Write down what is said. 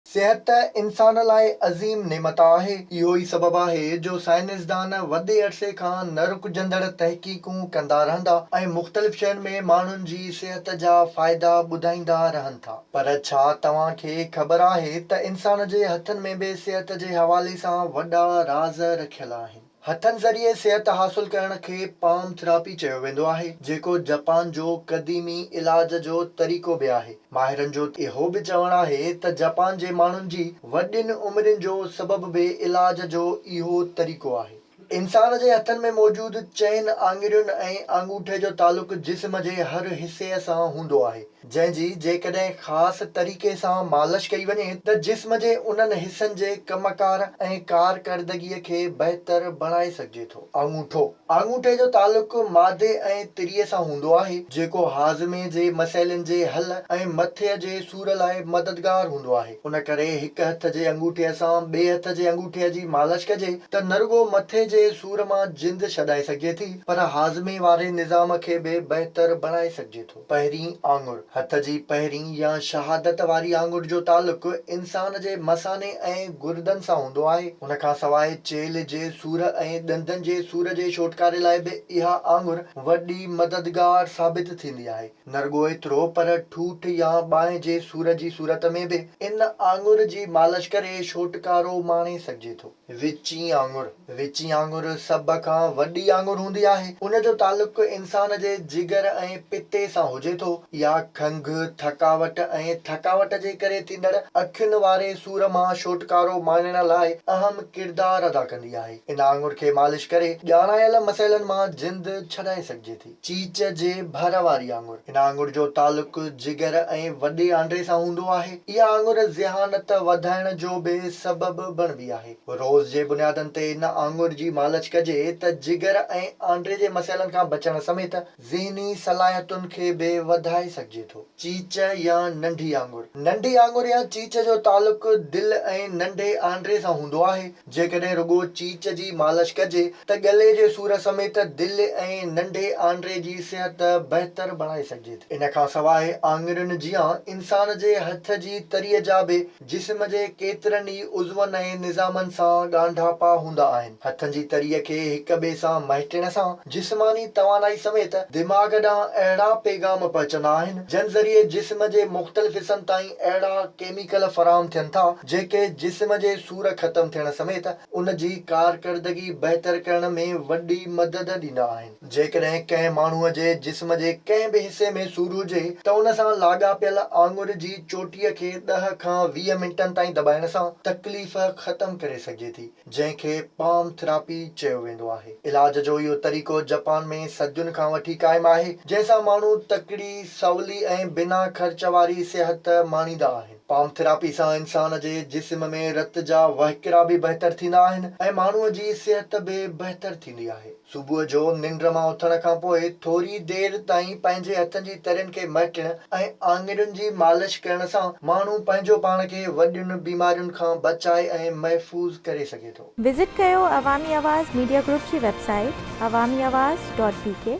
صحت انسان لاء عظيم نعمت آهي. اهو ئي سبب آهي جو سائنسدان وڏي عرصي کان نه رڪجندڙ تحقيقون ڪندا رهندا ۽ مختلف شين ۾ ماڻهن جي صحت جا فائدا ٻڌائيندا رهن ٿا. پر ڇا توهان کي خبر آهي ته انسان جي هٿن ۾ به صحت جي حوالي سان وڏا راز رکيل آهن. هٿن ذريعي صحت حاصل ڪرڻ کي پام ٿراپي چيو ويندو آهي، جيڪو جپان جو قديمي علاج جو طريقو به آهي. ماهرن جو اهو به چوڻ آهي ته جپان جي ماڻهن جي وڏين عمرين جو سبب به علاج جو اهو طريقو آهي. انسان جي هٿن ۾ موجود چئن آڱرين ۽ آڱوٺي جو تعلق جسم جي هر حصي سان هوندو آهي. جنهن جي جيڪڏهن خاص طريقي سان مالش ڪئي وڃي ته جسم جي انهن حصن جي ڪم ڪار ۽ ڪارڪردگيء کي بهتر بڻائي سگهجي ٿو. آڱوٺو، آڱوٺي جو تعلق معدي ۽ تري سان هوندو آهي، جيڪو هاضمي جي مسئلن جي حل ۽ مٿي جي سور لاء مددگار هوندو آهي. ان ڪري هڪ هٿ جي انگوٺي سان ٻئي هٿ جي انگوٺي جي مالش ڪجي ته نه رڳو مٿي جي سور مان جند ڇڏائي سگهجي ٿي پر هاضمي واري نظام کي به بهتر بڻائي سگهجي ٿو. پهرين آڱر، هٿ جي پهرين يا شهادت واري آڱر جو تعلق انسان جي مثاني ۽ گردن سان هوندو آهي. ان کان سواء چيلهه جي سور ۽ ڏندن جي سور جي ڇوٽڪاري لاء به اها آڱر وڏي مددگار ثابت ٿيندي آهي. نه رڳو ايترو پر ٺوٺ يا ٻانهن جي سور جي صورت ۾ به ان آڱر جي مالش ڪري ڇوٽڪارو ماڻي سگهجي ٿو. وچين آڱر، وچين آڱر سڀ کان وڏي آڱر هوندي آهي. ان جو تعلق انسان جي جگر ۽ پتي سان هجي ٿو. اها کنگهه، ٿڪاوٽ ۽ ٿڪاوٽ جي ڪري ٿيندڙ اکين واري سور مان ڇوٽڪارو ماڻڻ لاء اهم ڪردار ادا ڪندي آهي. ان آڱر کي مالش ڪري ڄاڻايل مسئلن مان جند ڇڏائي سگهجي ٿي. چيچ جي ڀر واري آڱر، هن آڱر جو تعلق جگر ۽ وڏي آنڊي سان هوندو آهي. اها آڱر ذهانت وڌائڻ جو به سبب بڻبي آهي. روز جي بنيادن تي ان آڱر جي مالش ڪجي ته جگر ۽ آنڊي جي مسئلن کان بچڻ سميت ذهني صلاحيتن کي به وڌائي سگهجي ٿو. چيچ يا ننڍي آڱر، ننڍي آڱر يا چيچ جو تعلق دل ۽ ننڍي آنڊي سان هوندو آهي. جيڪڏهن رڳو چيچ جي مالش ڪجي ته ڳلي جي سور سميت دل ۽ ننڍي آنڊري جي صحت بهتر بڻائي سگهجي ٿي. ان کان سواء آڱرين جيان انسان جي هٿ جي تري جا به جسم جي ڪيترن ئي عضون ۽ نظامن سان ڳانڍاپا هوندا آهن. هٿن جي تري کي هڪ ٻئي سان مهٽڻ سان جسماني توانائي سميت دماغ ڏانهن اهڙا پيغام پهچندا آهن، جن ذريعي جسم جي مختلف حصن تائين اهڙا ڪيميڪل فراهم ٿين ٿا، جيڪي جسم جي سور ختم ٿيڻ سميت ان جي ڪارڪردگي بهتر ڪرڻ ۾ وڏي مدد ڏيندا آهن. جيڪڏهن ڪنهن ماڻهوء جي جسم جي ڪنهن به حصي ۾ سور هجي ته ان سان لاڳاپيل آڱر جي چوٽيء کي ڏهه کان 20 منٽن تائين دٻائڻ سان تڪليف ختم ڪري سگهجي ٿي. جنهن کي پام ٿراپي چيو ويندو آهي. علاج جو اهو طريقو جپان ۾ صدين کان وٺي قائم آهي، جنهن سان ماڻهو تڪڙي، سولي ۽ بنا خرچ واري صحت ماڻيندا آهن. پام ٿراپي سان انسان جي جسم ۾ رت جا وهڪرا به بهتر ٿيندا آهن ۽ ماڻهوء جي صحت به بهتر ٿيندي آهي. صبح جو ننڊ مان اٿڻ کان پوء ٿوري دير تائين پنهنجي هٿن جي ترين کي مهٽڻ ۽ آڱرين جي مالش ڪرڻ سان ماڻهو پنهنجو پاڻ کي وڏين بيمارين کان بچائي ۽ محفوظ ڪري سگهي ٿو. وزٽ ڪيو عوامي آواز ميڊيا گروپ جي website Awami Awaz dot B K.